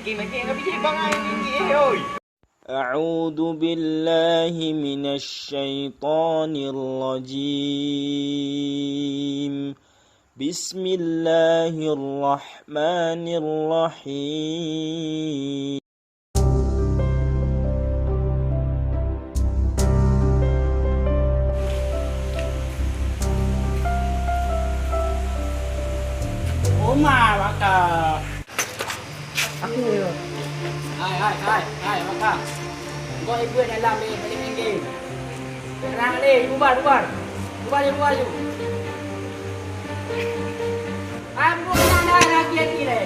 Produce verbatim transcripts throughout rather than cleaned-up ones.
Makin-makin Nabi jadi bangai tinggi, eh, oi. أعوذ بالله من الشيطان الرجيم. بسم الله الرحمن الرحيم. Oma baka. Aku ya. Hai, hai, hai, hai, baka. Kau ibu dalam ni, balik tinggi. Tenang ni, bubar, bubar. Bubar je, bubar je. Ah, bubar, bubar, bubar, hati-hati leh.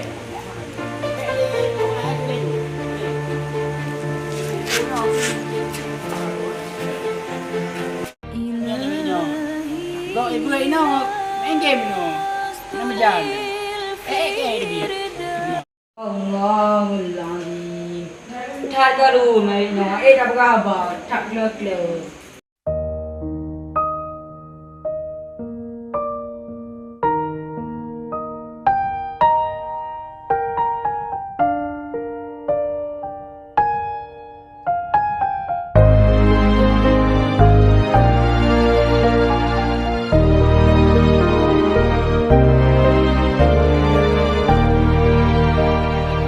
Gok ibu inoe main game inoe. Nama jalan? Eh, eh, eh, dia. Allahul Azim. That galom, eh, nyoe. Eh, dah beraba. That kleu-kleu.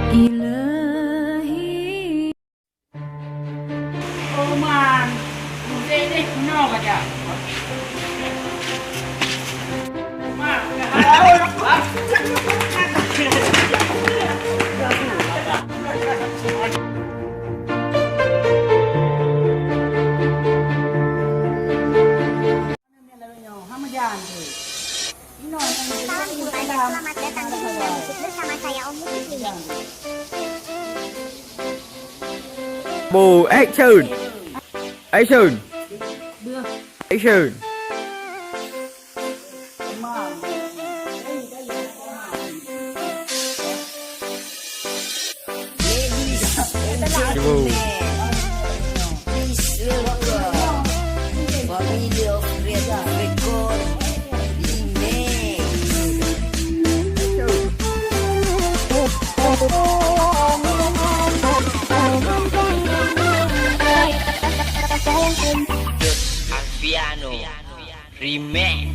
Ilahi. Oh, man. Musik ni keunoe aja. Man, Salam, selamat datang di Dunia Musik bersama saya, Om Musik Remix. Bo, action! Action! Action! Ladies and gentlemen, please welcome Family of Creative Record Remix. Alfiano Remix.